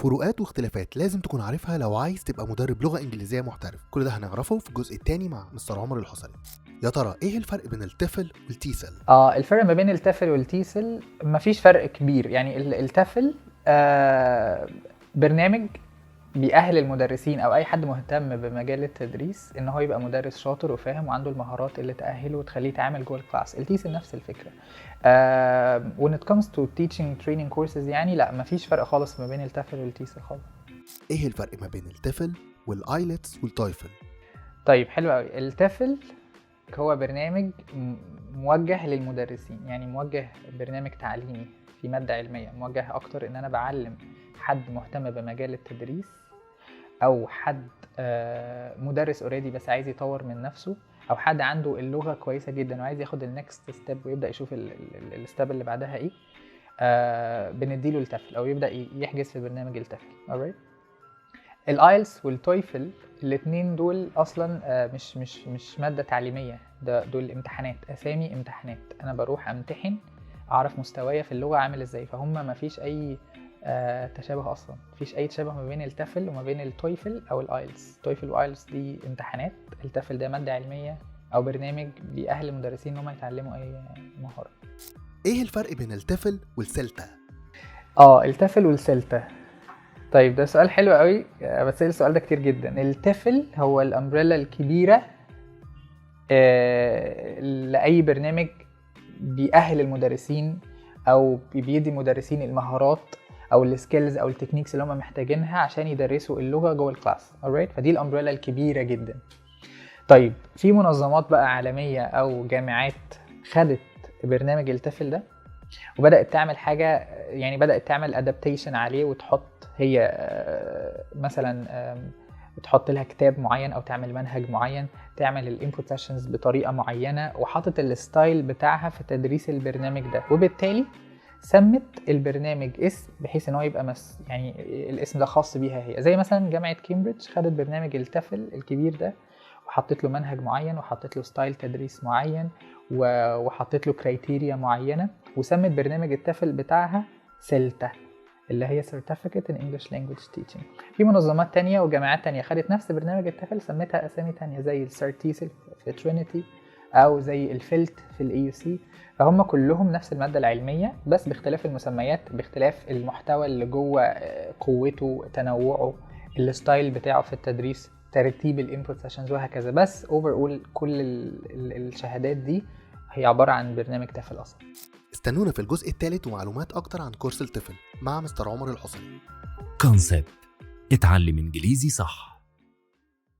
فروقات واختلافات لازم تكون عارفها لو عايز تبقى مدرب لغة إنجليزية محترف. كل ده هنعرفه في الجزء الثاني مع مستر عمر الحصري. يا ترى ايه الفرق بين ال TEFL وال TESOL؟ الفرق ما بين ال TEFL وال TESOL مفيش فرق كبير. يعني ال TEFL برنامج بيأهل المدرسين او اي حد مهتم بمجال التدريس ان هو يبقى مدرس شاطر وفاهم وعنده المهارات اللي تأهله وتخليه يتعامل جوه ال class. ال TESOL نفس الفكره. When it comes to teaching training courses، يعني لا، مفيش فرق خالص ما بين ال TEFL وال TESOL خالص. ايه الفرق ما بين ال TEFL وال IELTS وال TOEFL؟ طيب، حلو قوي. ال TEFL هو برنامج موجه للمدرسين، يعني موجه برنامج تعليمي في مادة علمية، موجه أكتر إن أنا بعلم حد مهتم بمجال التدريس أو حد مدرس already بس عايز يطور من نفسه، أو حد عنده اللغة كويسة جدا وعايز ياخد ال next step ويبدأ يشوف ال step اللي بعدها إيه. بنديله ال TEFL أو يبدأ يحجز في برنامج ال TEFL، alright؟ ال IELTS وال TOEFL الاثنين دول اصلا مش مادة تعليميه، ده دول امتحانات، اسامي امتحانات، انا بروح امتحن اعرف مستوايا في اللغة عامل ازاي. فهم ما فيش اي تشابه اصلا، مفيش اي تشابه ما بين ال TEFL وما بين ال TOEFL او ال IELTS. TOEFL و IELTS دي امتحانات، ال TEFL ده مادة علمية او برنامج بيأهل المدرسين ان هم يتعلموا اي مهاره. ايه الفرق بين ال TEFL وال CELTA؟ ال TEFL وال CELTA، طيب ده سؤال حلو قوي، بتسأل السؤال ده كتير جدا. ال TEFL هو ال umbrella الكبيرة لاي برنامج بيأهل المدرسين او بيدي المدرسين المهارات او ال skills او ال techniques اللي هم محتاجينها عشان يدرسوا اللغة جوه ال class، alright؟ فدي ال umbrella الكبيرة جدا. طيب، في منظمات بقى عالمية او جامعات خدت برنامج ال TEFL ده وبدات تعمل حاجه، يعني بدات تعمل adaptation عليه وتحط هي مثلا تحط لها كتاب معين او تعمل منهج معين، تعمل ال input sessions بطريقة معينه، وحطت ال style بتاعها في تدريس البرنامج ده، وبالتالي سمت البرنامج اسم بحيث ان هو يبقى يعني الاسم ده خاص بيها هي. زي مثلا جامعه كامبريدج خدت برنامج ال TEFL الكبير ده وحطيت له منهج معين وحطيت له style تدريس معين وحطيت له criteria معينه، وسمت برنامج ال TEFL بتاعها CELTA، اللي هي Certificate in English Language Teaching. في منظمات تانية وجامعات تانية خدت نفس برنامج ال TEFL سميتها أسامي تانية، زي ال CertTESOL في Trinity أو زي ال FELT في ال AUC. فهم كلهم نفس المادة العلمية بس باختلاف المسميات، باختلاف المحتوى اللي جوه، قوته، تنوعه، ال style بتاعه في التدريس، ترتيب ال input sessions وهكذا. بس overall كل الشهادات دي هي عبارة عن برنامج TEFL اصلا. استنونا في الجزء الثالث ومعلومات اكتر عن كورس ال TEFL مع مستر عمر الحصري. Concept، اتعلم انجليزي صح.